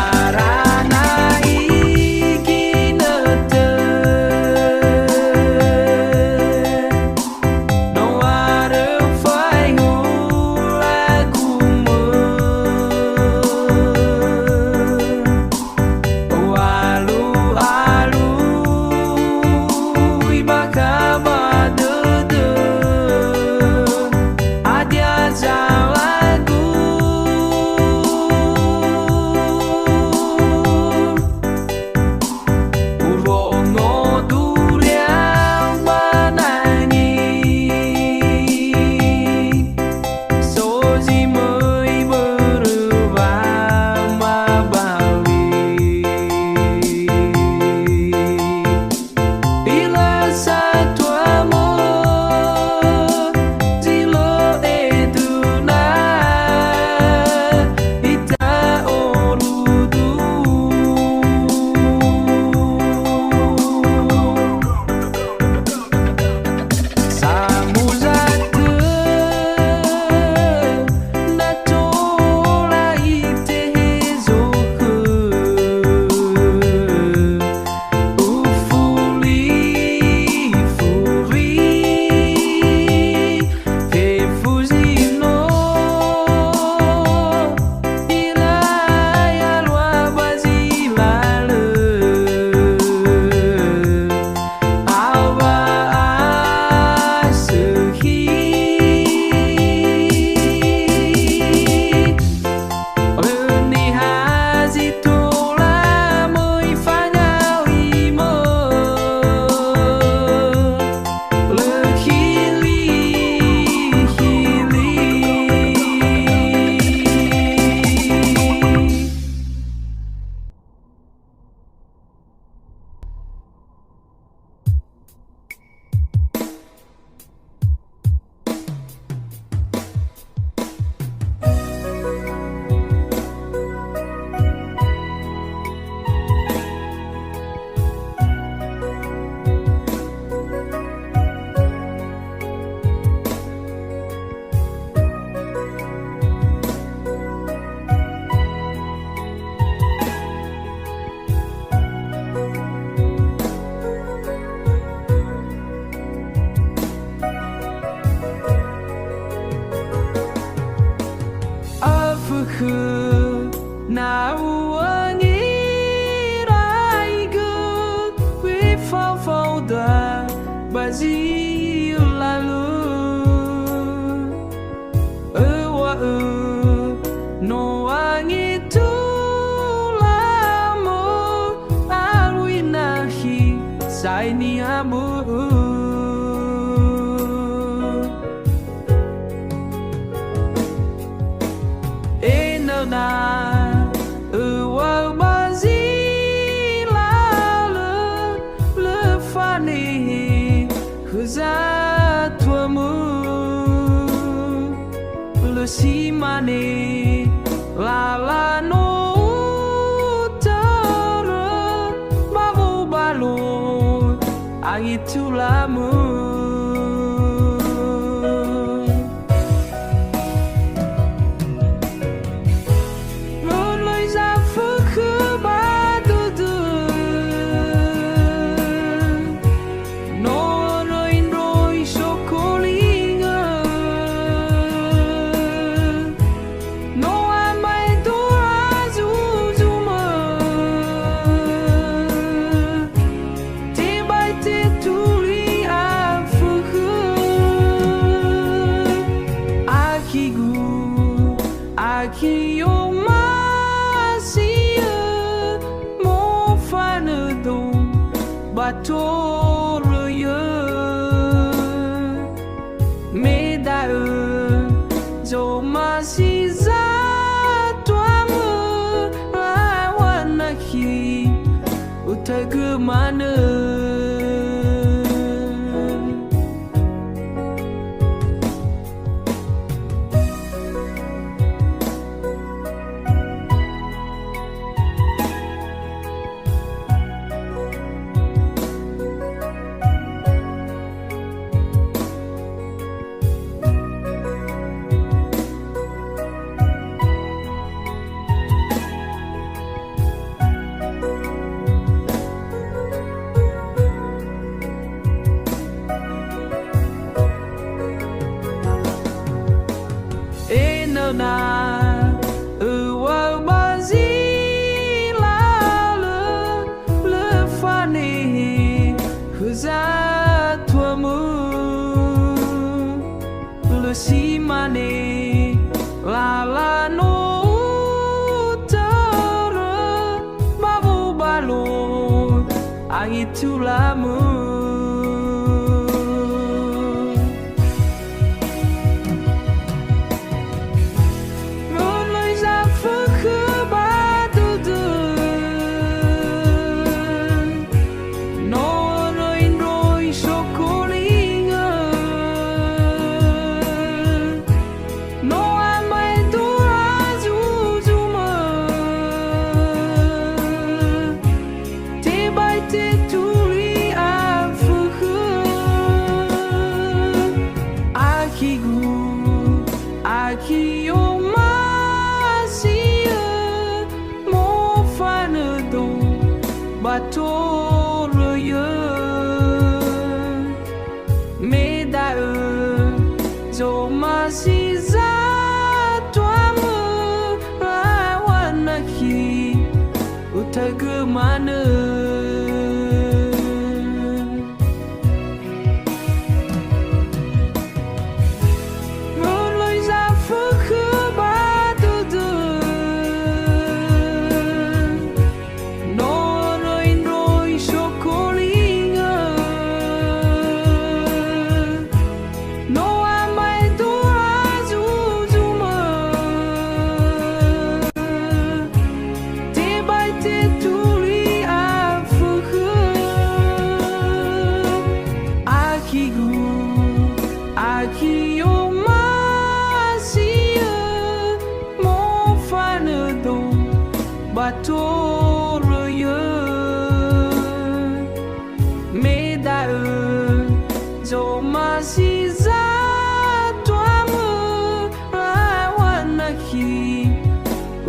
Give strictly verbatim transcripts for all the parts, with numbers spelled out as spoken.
Arana iginötö, no aröfai hulagumö. Ualu-alu ibakha ba dödö, hadia zalagu. Urongo duria manangi. So zi möi börö wamabali. Ilö satua mö zi lö edöna ita orudu. Samuza tö na tola itehe zokhö. Ufuli, fuli, fefu zi no. Ira yalua ba zi lalö, awa asökhi. Niha zi tola möi fangalimö, lö hili-hili. Afökhö na u'angeraigö wefafaoda ba zi lalö. Öŵa'ö no angetula mö alui nakhi sa'ae niha bö'ö. Ena'ö na öŵa'ö ba zi lalö, lö fanehe khö zatuamö. Lö si mane lala no utörö ba wobalo angetula mö. Lölöi zafökhö ba dödö, no lölöi ndroi sokolingö. No amaedola zuzumö, tebai tetuli afökhö. Akhigu, akhi omasi'ö, mofanödo ba toröi'ö. Me da'ö zomasi zatuamö, laŵa nakhi utaigö manö. Tulamö. Mölöi zafökhö ba dödö, no öröi ndroi sokolingö. No amaedoa zuzumö, tebai tetuli afökhö. Akhigu, akhi omasi'ö, mofanödo ba toröi'ö. Me da'ö zomasi zatuamö, laŵa nakhi utaigö manö. Mölöi zafökhö ba dödö, no öröi ndroi sokolingö. No amaedoa zuzumö, tebai tetuli afökhö. Akhigu, akhi omasi'ö, mofanödo ba toröi'ö. Me da'ö zomasi zatuamö, laŵa nakhi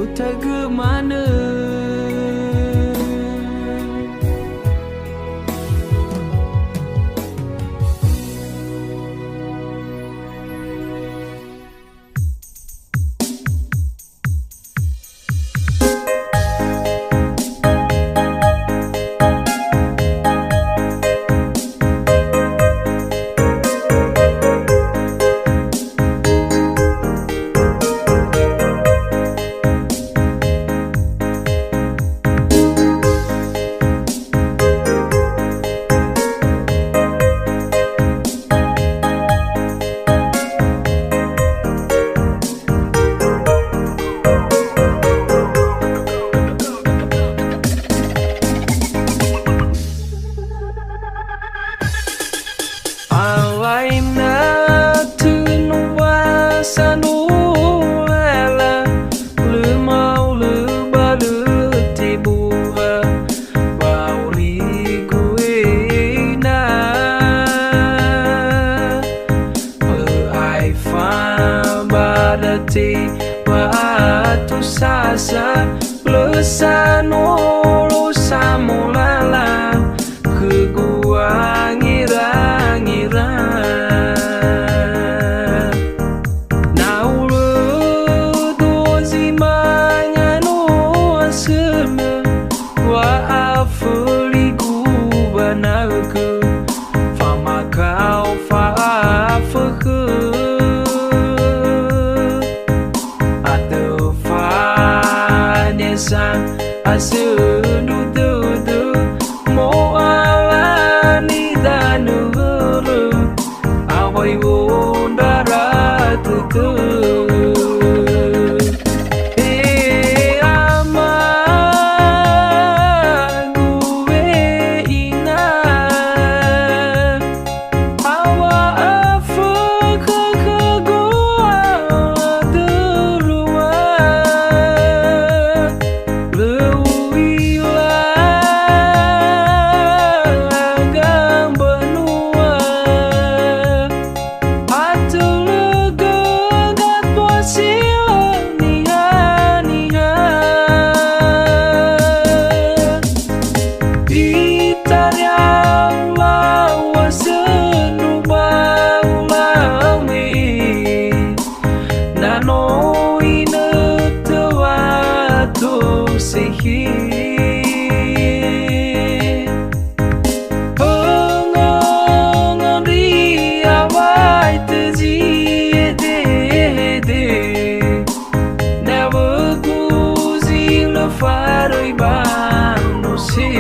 utaigö manö. Alai na tunu wa sanu lala, lö maulö ba lö tebuha, baurigu ena. Lö aefa ba date wa'atu sasa, lö sanolo samolala khögu angerangera. Na ulö dozi mangano asönö, wa'aföligu ba naögö, famakao fa'afökhö. Atö fanesa asöndru dödö, mo'ala nidanö hörö, awai wondrara tötö. He amagu we'ina, awa afökhö khögu dölua, lö u'ila gambanua. Atulugö gatua si lö niha-niha. Itaria ula wa söndu ba ula me. Na no inötö wa to sehe. Höngo ngandria waitö zi edede, na wögu zi lö faröi ba nose.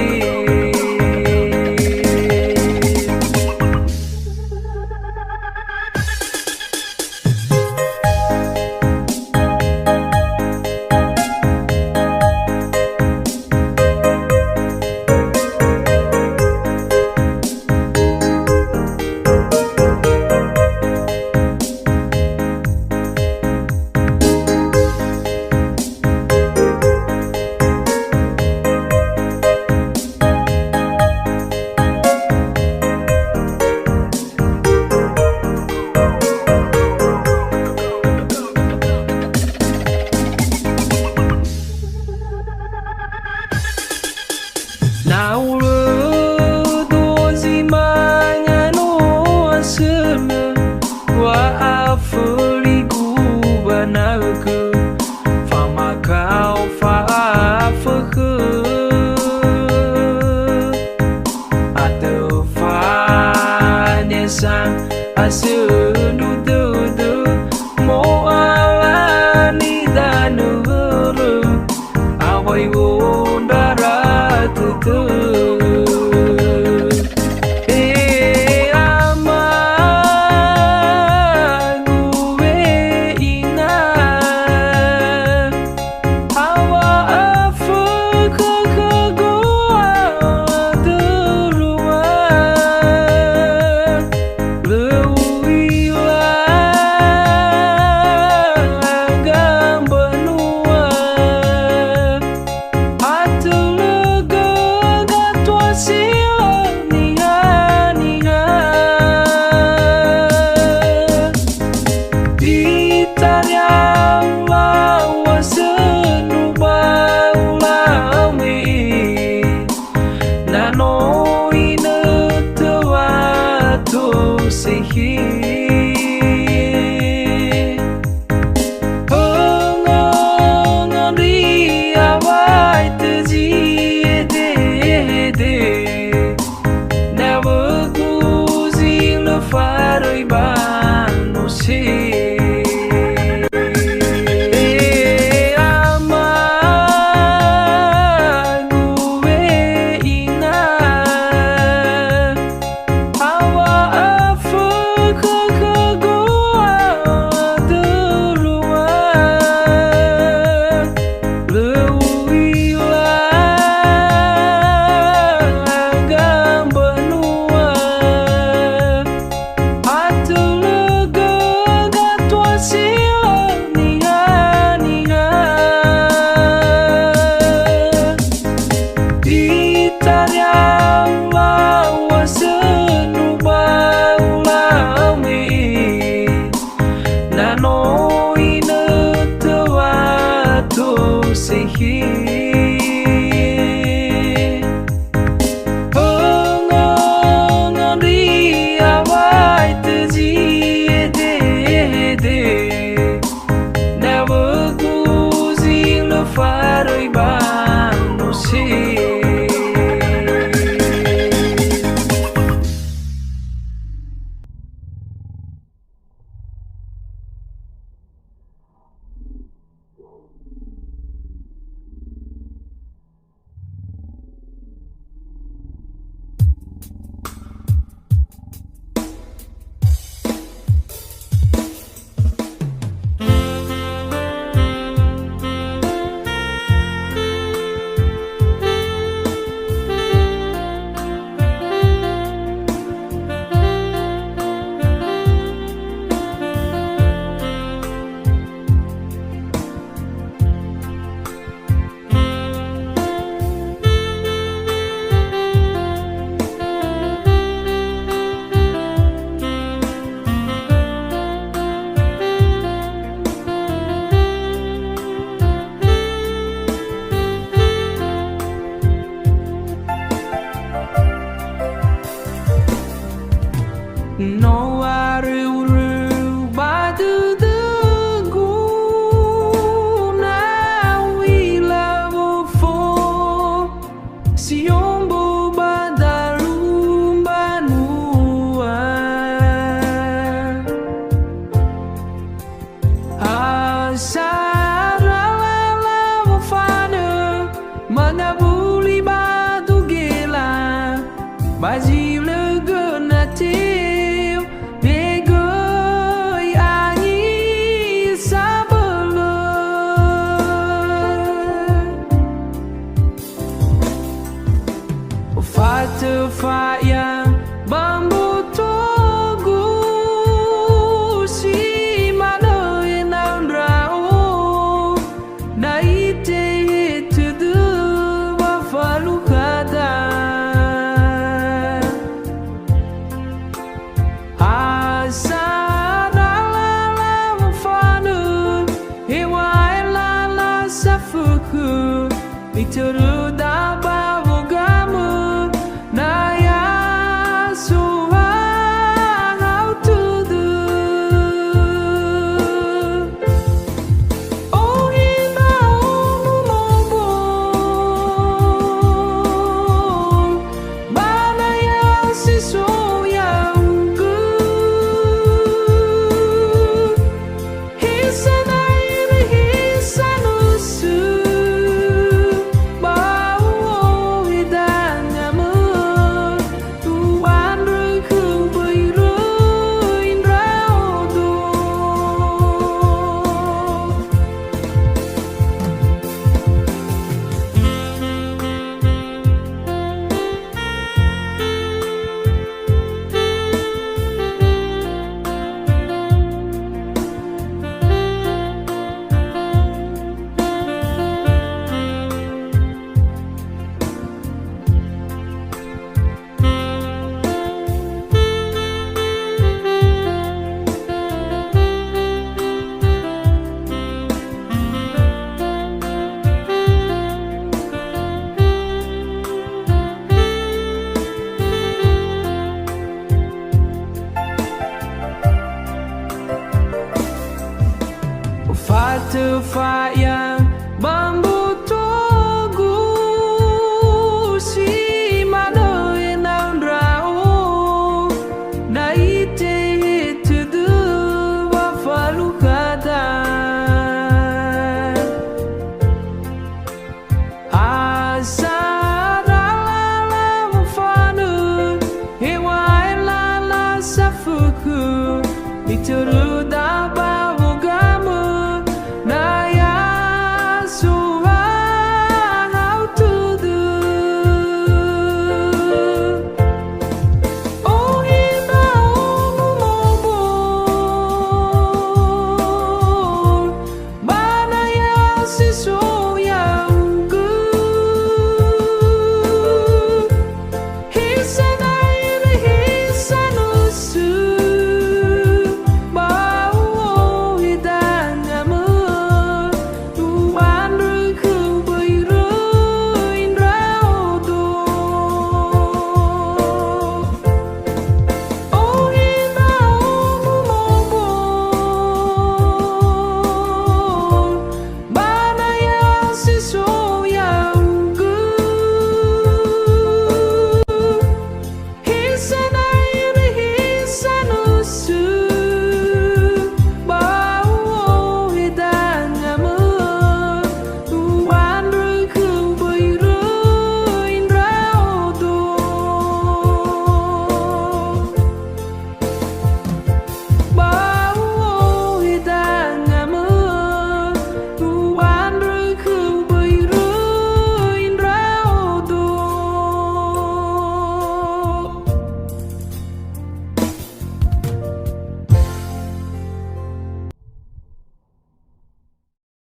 Baröi ba nose. No aröu-röu ba dödögu na u'ila wofo si ombo ba dalu mbanua. Asara lala mofanö, mangawuli ba dugela, ba zi lö göna teu, me göi angi sabölö. Fatö fa'ya ba mbotogu si manö ena'ö ndra'o, na itehe tödö wafalukha da. Asara lala mofanö, heŵa'ae lala safökhö, itöröda ba wogamö, na ya sohahau tödö. Ohi ndra'o mumobo, ba naya si so ya'ugö. Hisa nairi hisa nusö, ba u'ohe dangamö, u'andrö khöu böi röi ndra'odo. Fatö fa'ya ba mbotogu si manö ena'ö ndra'o, na itehe tödö wafalukha da. Asara lala mofanö, heŵa'ae lala safökhö, itöröda